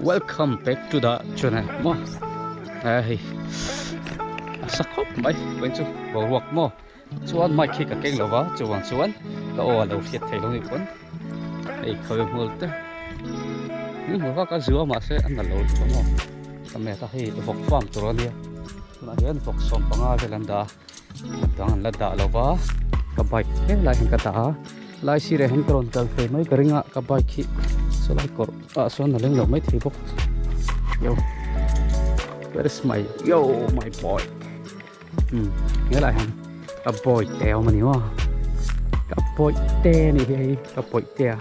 Welcome back to the channel maw eh hei a sa khawp mai vawiin chu boruak maw chuan mic hi ka keng lo va chuvang chuan ka aw a lo hriat thei lo ni pawn hei khawi hmul te ni hmu vak a zua mahse a na lo lutuk maw ka met a hei vawk farm tur a nia tunah hian vawk 15 vel an dah a. Dang an la dah lo va ka bike helai hian ka dah a lai sirah hian ka rawn kal thei mai ka ring a ka bike hi sawlai kawr ah sawn a leng lo mai thei bawk yo where is my yo my boy um helai hian ka boy te a awm a ni maw ka boy te a nih hi hei ka boy te a.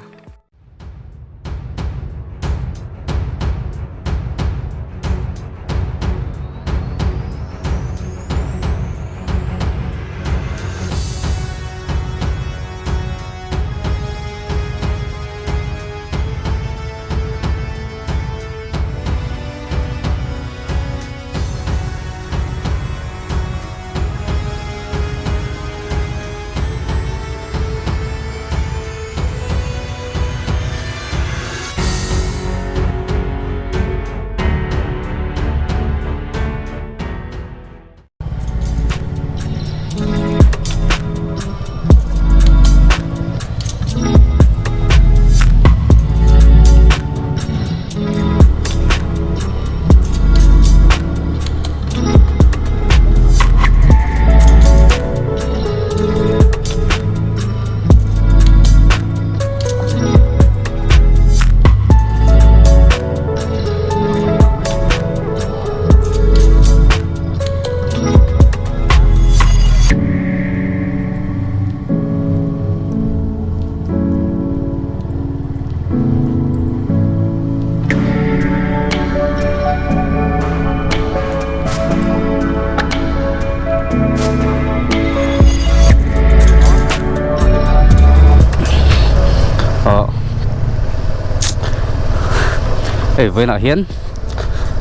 Hei vawiinah hian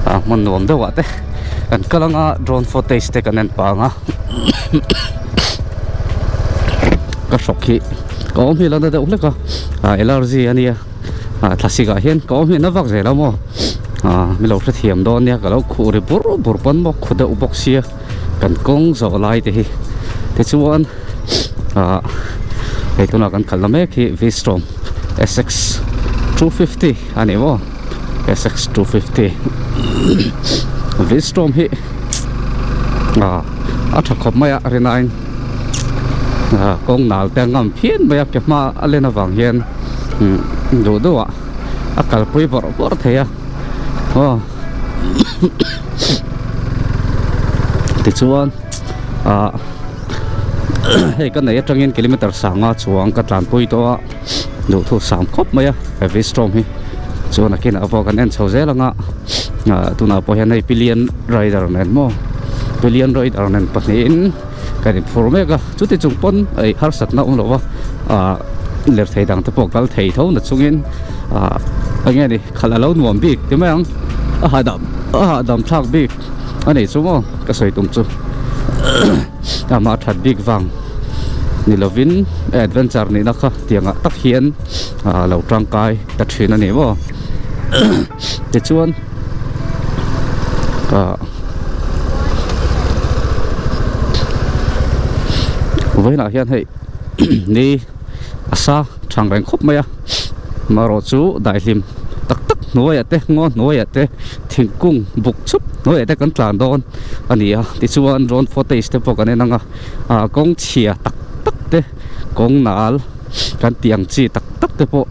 ah hmun nuam deuh ah te kan kal anga drone footage te kan en pah ang a ka hrawk hi ka awm hi a la na deuh hlek a ah allergy a nia ah thlasik ah hian ka awm hi a na vak zel a maw ah mi lo hrethiam dawn nia ka lo khuh ri bur bur pawn maw khuh deuh bawk sia kan kawng zawh lai te hi tichuan ah hei tunah kan khalh na mek hi vstrom SX 250 a ni maw SX 250 vstrom hi ah a tha khawp mai a rinain ah kawng nal te a ngam phian mai a ke hma a len avang hian duh duh ah a kalpui bawrh bawrh thei a aw tichuan ah hei ka nei atangin kilometer sanga chuang ka tlanpui tawh a duhthu sam khawp mai a heavy storm hi chuan a kinah pawh kan en chho zel anga ah tunah pawh hian hei pillion rider nen maw pillion rider nen pahnihin kan inphur mek a chuti chung pawn ei harsatna awm lo va ah lirthei dang te pawh kal thei tho na chungin ah eng nge ni khalh a lo nuam bik ti mai ang a hahdam a hahdam thlak bik a nei chu maw ka sawi tum chu amah that bik vang ni lovin adventure nihna kha tiangah tak hian ah lo tangkai ta thin a ni maw tichuan ah vawiinah hian hei ni a sa thang reng khawp mai a marawh chu daihlim tak tak hnuaiah te ngaw hnuaiah te thingkung buk chhup hnuaiah te kan tlan dawn a ni a tichuan drone footage te pawh kan en ang a ah kawng chhia tak tak te kawng nal kan tih ang chi tak tak te pawh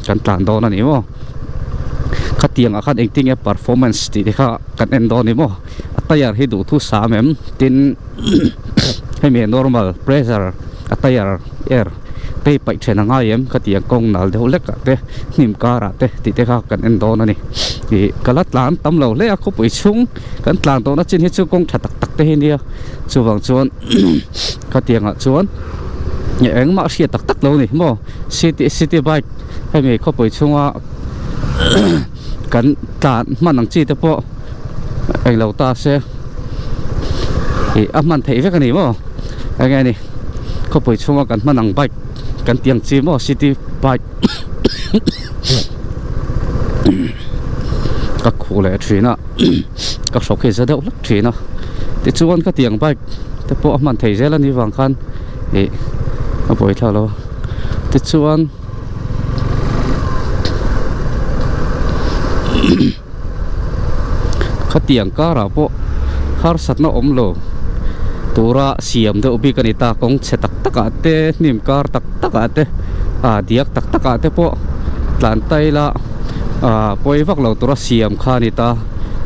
kan tlan dawn a ni maw khatiang ah khan engtin nge performance tih te kha kan en dawn a ni maw a tyre hi duhthu sam em tin hemi normal pressure a tyre air te hi paih then a ngai em khatiang kawng nal deuh hlek ah te hnim kar ah te tih te kha kan en dawn a ni ih ka la tlan tam lo hle a khawpui chhung kan tlan tawhna chin hi chu kawng tha tak tak te hi nia chuvang chuan khatiang ah chuan engmah hriat tak tak lo a ni maw city city bike hemi khawpui chhunga kan tlan hman ang chi te pawh englo ta se ih a hman theih vek a ni maw enge ni khawpui chhunga kan hman ang bike kan tih ang chi maw city bike. ka khuh leh thin a ka hrawk hi za deuh hlek thin a tichuan khatiang bike te pawh a hman thei zel a nih vang khan ih a buaithlak lo a tichuan khatiang karah pawh harsatna awm lo tura siam deuh bik a ni ta kawng chhe tak tak ah te hnim kar tak tak ah te ah diak tak tak ah te pawh tlan ta ila ah pawi vak lo tura siam kha a ni ta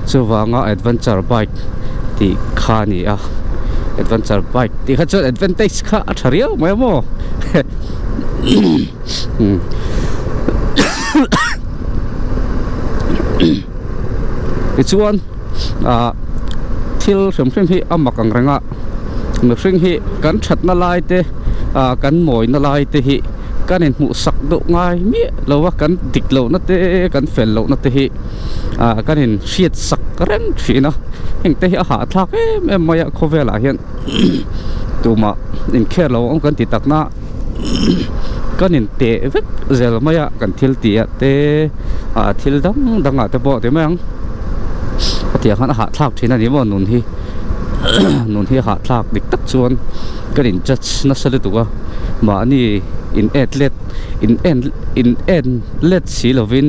chuvanga adventure bike tih kha a ni a adventure bike tih kha chuan advantage kha a tha riau mai a maw Tichuan ah thil hrim hrim hi a mak ang reng a mihring hi kan thatna lai te ah kan mawina lai te hi kan inhmuh sak deuh ngai miah lo a kan dik lohna te kan fel lohna te hi ah kan inhriat sak reng thin a heng te hi a hahthlak em em mai a khawvelah hian tumah inkhel lo ang kan ti tak na. Kan in teh vek zel mai a kan thil tih ah te ah thil dang dang ah te pawh ti mai ang hetiang khan a hahthlak thin a ni maw nun hi nun hi a hahthlak dik tak chuan kan in judge nasa lutuk a mahni in en let in en in en let si lovin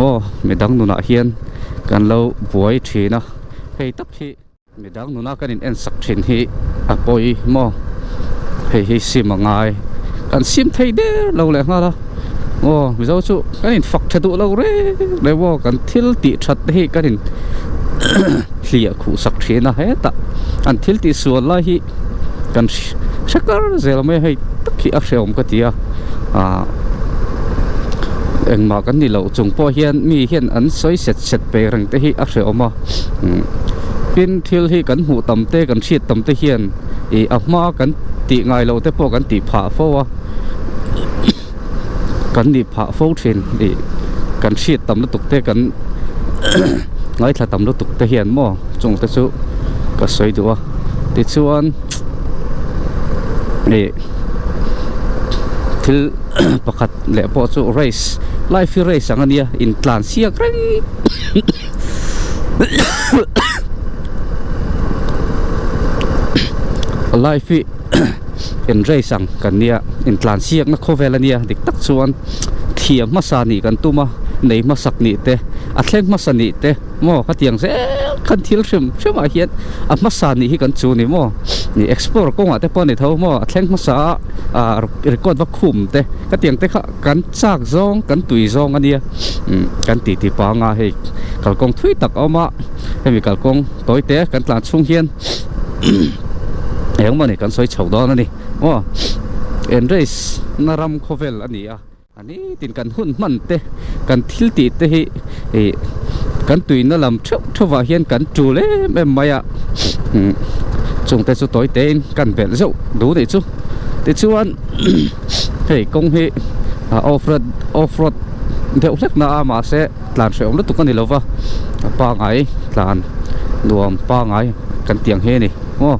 aw midang nunah hian kan lo buai thin a hei tak hi. Midang nuna kan in en sak thin hi a pawi maw hei hi sim a ngai kan sim thei der lo leh nghal a aw mizo chu kan in fak tha duh lo reng reng maw kan thil tih that te hi kan in hliah khuh sak thin a hetah an thil tih sual lai hi kan hre kar zel mai a hei tak hi a hrehawm ka ti a ah engmah kan ni loh chung pawh hian mi hian an sawi set set pe reng te hi a hrehawm a tin thil hi kan hmuh tam te kan hriat tam te hian ih a hma kan tih ngai loh te pawh kan tih phah fo a kan nih phah fo thin ih kan hriat tam lutuk te kan ngaithla tam lutuk te hian maw chung te chu ka sawi duh a tichuan ih thil pakhat leh pawh chu race life hi race ang a nia intlan siak reng life hi in race ang kan nia intlan siakna khawvel a nia dik tak chuan thiam hmasa nih kan tum a nei hmasak nih te a thleng hmasa nih te maw khatiang zel khan thil hrim hrim ah hian a hmasa nih hi kan chu ni maw ni explore kawngah te pawh a ni tho maw a thleng hmasa a ah record va khum te khatiang te kha kan chak zawng kan tui zawng a nia kan titi panga hei kalkawng thui tak a awm a hemi kalkawng tawi te kan tlan chhung hian eng mawni kan sawi chho dawn a ni aw en race na ram khawvel a ni a a nitin kan hun hman te kan thil tih te hi ih kan tuina lam theuh theuh ah hian kan tul em em mai a chung te chu tawi te in kan belh zeuh duh nih chu tichuan hei kawng hi off road off road deuh hlek na a mahse tlan hrehawm lutuk a ni lova a pangai tlan nuam pangai kan tih ang hi a ni maw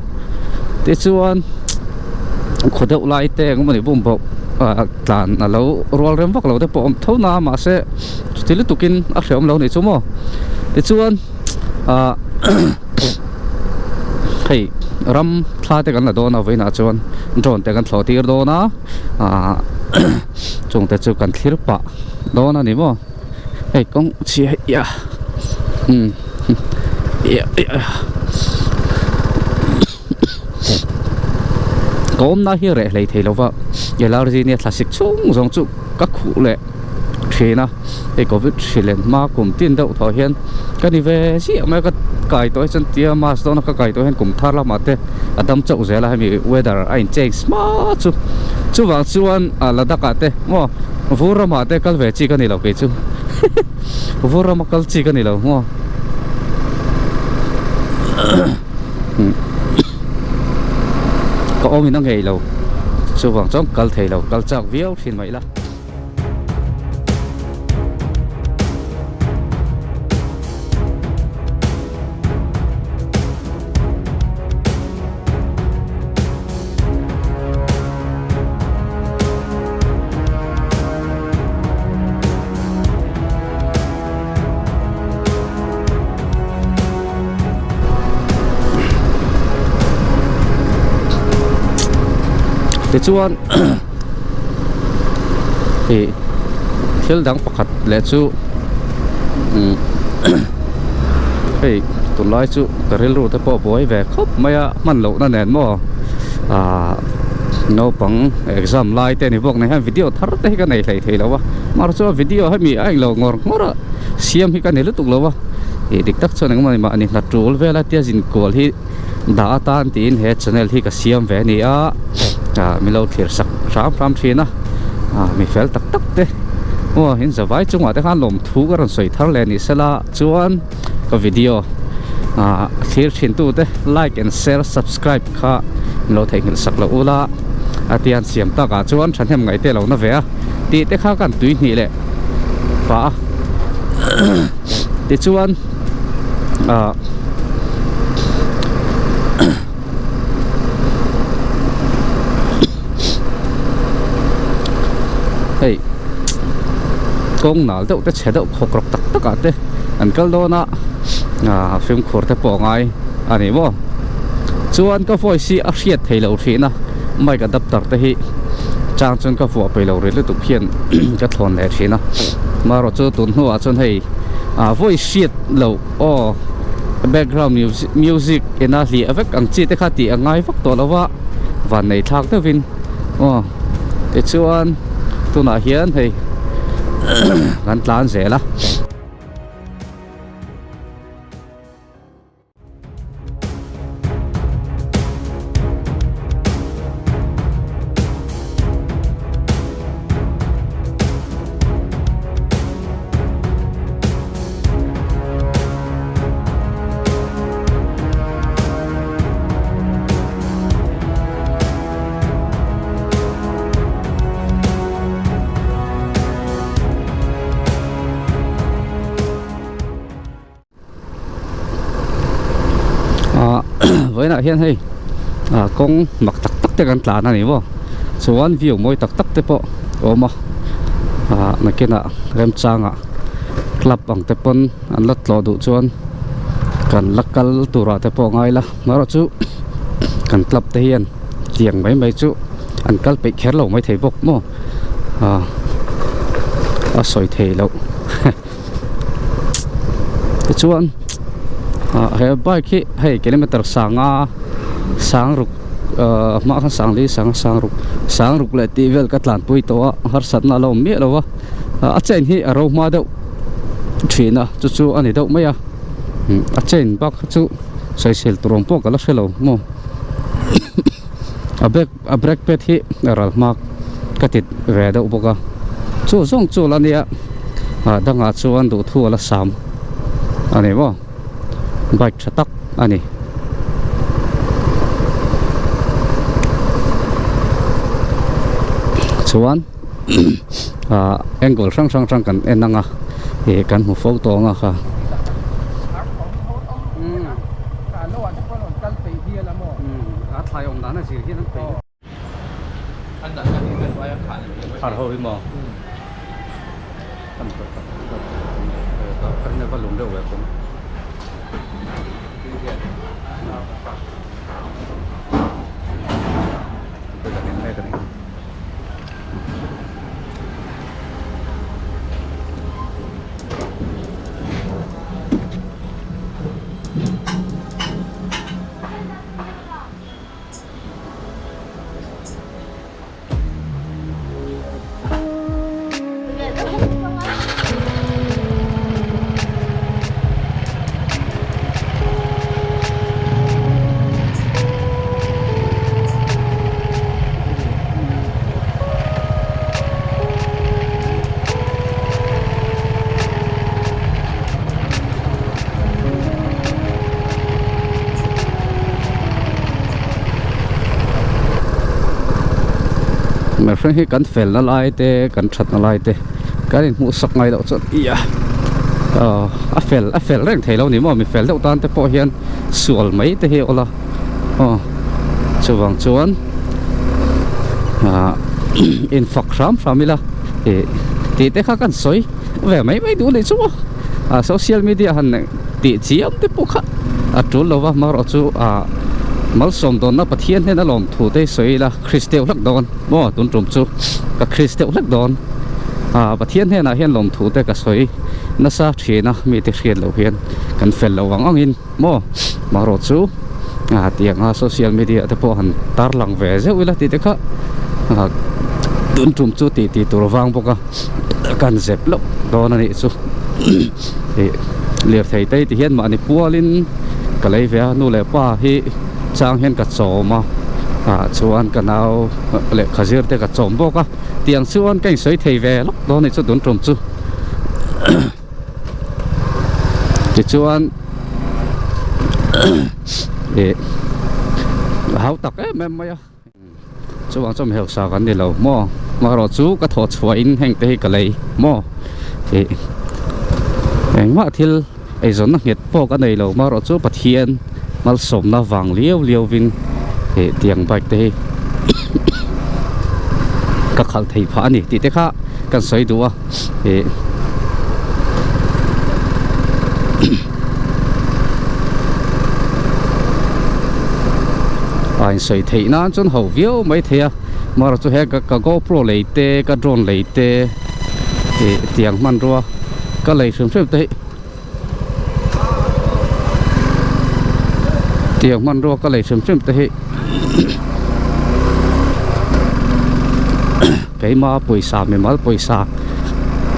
tichuan khaw deuh lai te eng emawni bum bawk ah tlan a lo rual rem vak lo te pawh a awm tho na a mahse chuti lutukin a hrehawm lo a nih chu maw tichuan ah hei ram thla te kan la dawn a vawiinah chuan drone te kan thlawh tir dawn a ah chung te chu kan thlir pah dawn a ni maw hei kawng chhia hi ia umm ia ia ka awmna hi reh hlei thei lova allergy nia thlasik chhung zawng chu ka khuh leh thin a hei covid hri len hma kum tin deuh tawh hian ka ni ve chiah mai a ka kai tawh hi chuan tia mask dawn a ka kai tawh hian kum thar lamah te a dam chauh zel a hemi weather a in change hma chu chuvang chuan ah Ladakh ah te maw vur ramah te kal ve chi ka ni lo kei chu vur rama kal chi ka ni lo maw ka awm in a ngei lo chuvang chuan kal thei lo kal chak viau thin mai ila. Tichuan ih thil dang pakhat leh chu umm hei tunlai chu ka rilru te pawh buai ve khawp mai a hman loh na nen maw ahh naupang exam lai te ni bawk nen hian video thar te hi ka nei hlei thei lo a mahse chuan video hemi a englo ngawr ngawr a siam hi ka ni lutuk lo a ih dik tak chuan engemaw ni mahni hna tul vel a tia zin kual hi dah atan tiin he channel hi ka siam ve a ni a ah min lo thlir sak hram hram thin a ah mi fel tak tak te aw in zavai chungah te khan lawmthu ka rawn sawi thar leh ni sela chuan ka video ah thlir thin tu te like and share subscribe kha min lo theihnghilh sak loh ula a tian siam takah chuan thahnem ngaih te a lo na ve a tih te kha kan tui hnih leh pah a tichuan ah hei kawng nal deuh te chhe deuh khawk rawk tak tak ah te an kal dawn a ah fimkhur te pawh a ngai a ni maw chuan ka voice hi a hriat theih loh thin a mic adapter te hi chang chuan ka vuah peih lo ri lutuk hian ka thlawn leh thin a marawh chu tun hnuah chuan hei ah voice hriat loh aw background music music ina hliah vek ang chi te kha tih a ngai vak tawh lo va van nei thlak deuhin aw tichuan tunah hian hei kan tlan zel a. Ah vawiinah hian hei ah kawng mak tak tak te kan tlan a ni maw chuan view mawi tak tak te pawh a awm a ah nakinah remchangah club ang te pawn an la tlawh duh chuan kan la kal turah te pawh a ngai la amaherawhchu kan club te hian tiang mai mai chu an kal peih kher lo maithei bawk maw ah a sawi thei loh. Tichuan ah he bike hi hei kilometer sanga sang ruk ah hmaah khan sang li sanga sang ruk sang ruk leh tih vel ka tlanpui tawh a harsatna a lo awm miah lo a a chain hi a ro hma deuh thin a chu chu a ni deuh mai a a chain bak kha chu sawisel tur awm pawh ka la hre lo maw a bag a brake pad hi a ral hma ka ti ve deuh bawk a chu zawng chu la nia ah dangah chuan duhthu a la sam a ni maw bike tha tak a ni. Chuan ah angle hrang hrang atang kan en ang a ih kan hmu fo tawh ang a kha. Thar ho hi maw Mihring hi kan fel na lai te kan that na lai te kan inhmuh sak ngai loh chuan ia ah a fel a fel reng thei lo ni maw mi fel deuh tan te pawh hian sual mai te hi a awla aw chuvang chuan ah infak hram hram ila ih tih te kha kan sawi ve mai mai duh a nih chu maw ah social media han tih chiam te pawh kha a tul lo va hmarawh chu ah. Malsawm dawnna Pathian hnena lawmthu te hi sawi ila Chris deuh hlek dawn maw tun tum chu ka Chris deuh hlek dawn ah Pathian hnenah hian lawmthu te ka sawi nasa thin a mite hriat loh hian kan fel loh ang angin maw marawh chu ah tianga social media te pawh han tarlang ve zeuh ila tih te kha ah tun tum chu tih tih tur vang bawk a kan zep loh dawn a nih chu ih lirthei te hi ti hian mahni pualin ka lei ve a nu leh pa hi chang hian ka chawm a ah chuan ka nau lehkha zir te ka chawm bawk a tiang chuan ka insawi thei ve lawk dawn a nih chu tun tum chu tichuan ih hau tak em em mai a. Chuvang chuan hausa kan ni lo maw amaherawh chu ka thawh chhuahin heng te hi ka lei maw ih engmah thil eizawnna nghet pawh ka nei lo amaherawh chu Pathian malsawmna vang liau liau vin ih tiang bike te hi ka khalh theih phah a ni tih te kha kan sawi duh a ih. A insawi theih nan chuan ho viau mai thei a marawh chu he ka GoPro lei te ka drone lei te ih tiang hmanrua ka lei hrim hrim te hi tiang hmanrua ka lei hrim hrim te hi keima pawisa mimal pawisa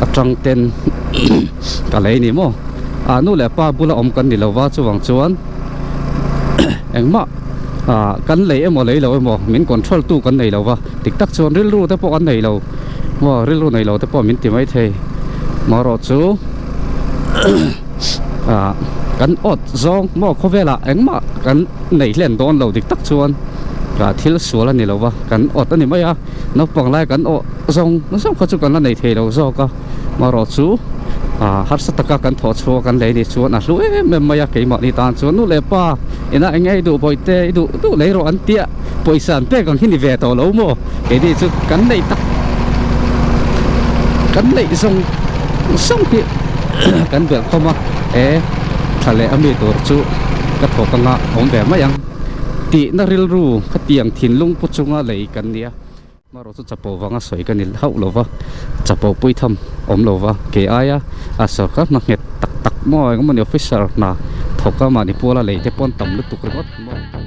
atang ten ka lei ni maw a nu leh pa bula awm kan ni lova chuvang chuan engmah ah kan lei emaw lei lo emaw min control tu kan nei lova dik tak chuan rilru te pawh kan nei lo maw rilru nei lo te pawh min ti maithei marawh chu ah kan awt zawng maw khawvelah engmah kan nei hlen dawn lo dik tak chuan ah thil sual a ni lova kan awt a ni mai a naupang lai kan awh zawng zawng kha chu kan la nei thei lo zawk a. Marawh chu ah harsa taka kan thawh chhuak kan lei ni chuan a hlu em em mai a keimahni tan chuan nu leh pa ina eng nge i duh bawihte i duh duh lei rawh an tia pawisa an pek ang hi ni ve tawh lo maw keini chu kan neih tak kan neih zawng zawng hi kan belh khawm a e tha leh ami tur chu ka thawk anga awm ve mai ang tihna rilru khatiang thinlung pu chunga lei kan nia. Marawh chu chapo vanga sawi ka ni hauh lo va, chapo pui tham awm lo va, kei aia a sawrkar hna nghet tak tak maw engemaw ni officer hna thawk a mahni puala lei te pawn tam lutuk ringawt maw.